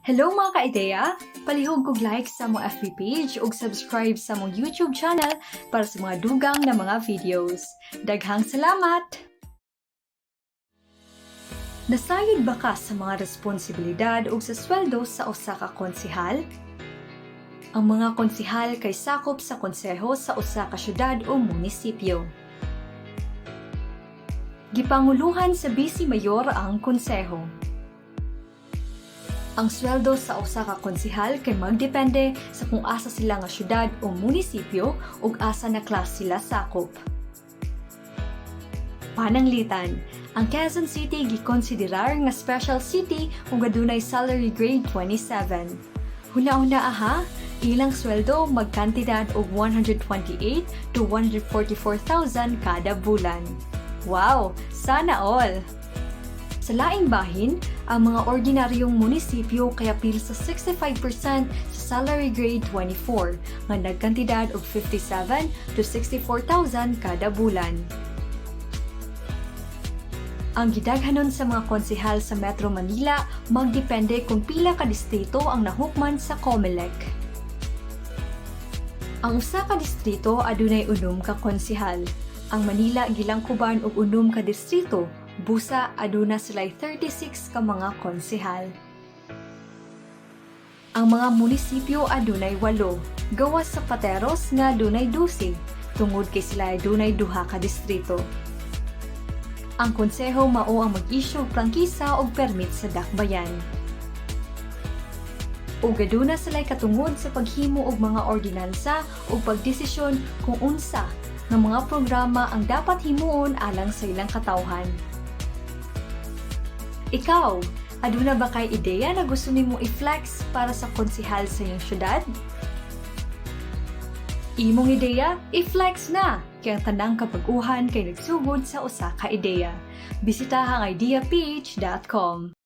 Hello, mga ka-ideya! Palihog kog like sa among FB page ug subscribe sa among YouTube channel para sa mga dugang na mga videos. Daghang salamat! Nasayod ba ka sa mga responsibilidad ug sa sweldo sa usa ka konsehal? Ang mga konsehal kay sakop sa konseho sa usa ka syudad o munisipyo. Gipanguluhan sa vice mayor ang konseho. Ang sweldo sa usa ka konsehal kay magdepende sa kung asa sila nga syudad o munisipyo ug asa na class sila sakop. Pananglitan, ang Quezon City gikonsiderar nga special city ug adunay salary grade 27. Huna-huna aha, ilang sweldo magkantidad og 128 to 144,000 kada bulan. Wow! Sana all! Sa laing bahin, ang mga ordinaryong munisipyo kay apil sa 65% sa salary grade 24 nga nagkantidad og 57 to 64,000 kada bulan. Ang gidaghanon sa mga konsehal sa Metro Manila magdepende kung pila ka distrito ang nahukman sa COMELEC. Ang usa ka distrito adunay 6 ka konsehal. Ang Manila gilangkuban og 6 ka distrito, busa aduna sila'y 36 ka mga konsehal. Ang mga munisipyo adunay 8, gawas sa Pateros nga adunay 12, tungod kay sila adunay duha ka distrito. Ang konseho mao ang mag-isyu og prangkisa og permit sa dakbayan. Ug aduna sila'y katungod sa paghimo og mga ordinansa ug pagdesisyon kung unsa nga mga programa ang dapat himuon alang sa ilang katawhan. Ikaw, aduna ba kay ideya na gusto nimo i-flex para sa konsehal sa iyong syudad? Imong ideya, i-flex na! Kay ang tanang kabag-uhan kay nagsugod sa usa ka ideya. Bisitaha ang ideaph.com.